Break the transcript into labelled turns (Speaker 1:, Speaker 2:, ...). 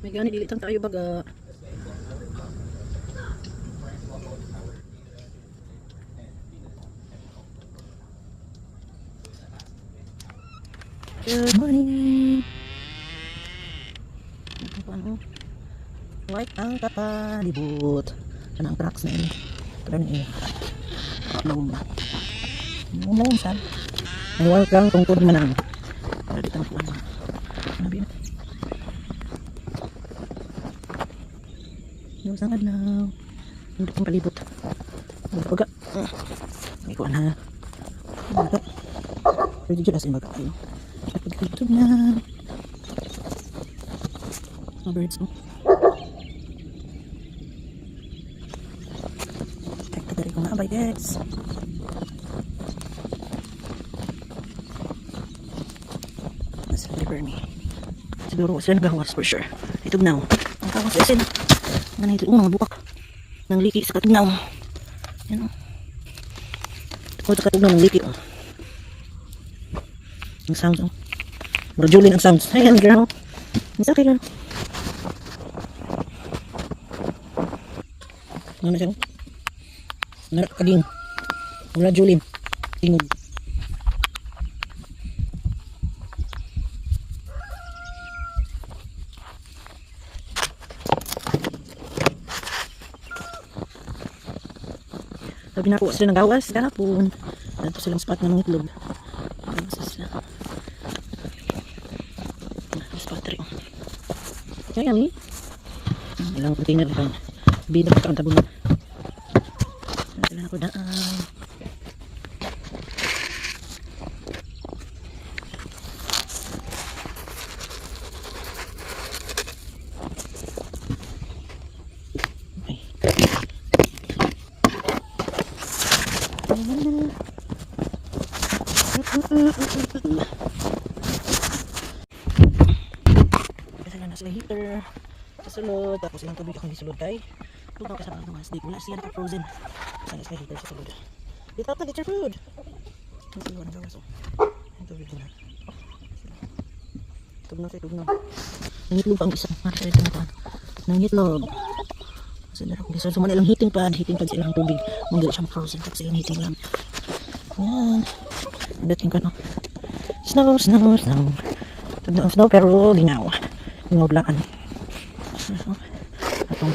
Speaker 1: May gani dili tang tayo baga. Good morning. Ano? White ang kapalibot. Yan ang trucks na ini. Ito na ini. Loom. Loom loom sad. May work lang tungkod man ang. Para dito ang kuwan. Ano ba yun? Yung sang adlaw. Hindi kong palibot. Baga. May kuwan ha. Baga. Pero dito as in baga kayo. At pagkalibot na. Mga birds, no? Check to diri kung naabay, guys. Nasa river ni. Siguro sila nagawas for sure. Itugnaw. Ang kawas sa isin. Ano ito? Unang bukak. Nang liki sa katugnaw. Yan o. Ito sa katugnaw ng liki. Oh. Ang sound oh. Mura Julin ang sounds. Ayan, girl. It's okay, girl. Ano na siya? Narak kaging. Mura Julin. Tingog. Sabi na po sila ng gawas kahapon. Dito silang spot ng itlog. Gawas sila. Spot rin. Kaya ni. Ilang container pa. Bida pa ang tabunan. Sila na ko daan. Okay. Kasi na sila heater sa sulod, tapos ilang tubig akong gisulod kay tugnaw ka sa mga mga steak. Wala siya naka-frozen. Sana sila heater sa sulod. Dito up na, get your food. Ang sila ng gawas, oh. Ang tubig nila. Tugnaw siya, tugnaw. Nangitlog pa ang isa. Para sa ito na Nangitlog. Sila akong gisulod. So, man ilang heating pad sa ilang tubig. Mong siya frozen. Tapos ilang heating lamp. Yan. Dating ko, no. Snow, snow, snow. Tugnaw ang snow, pero lingaw. Lingaw blaan. Atong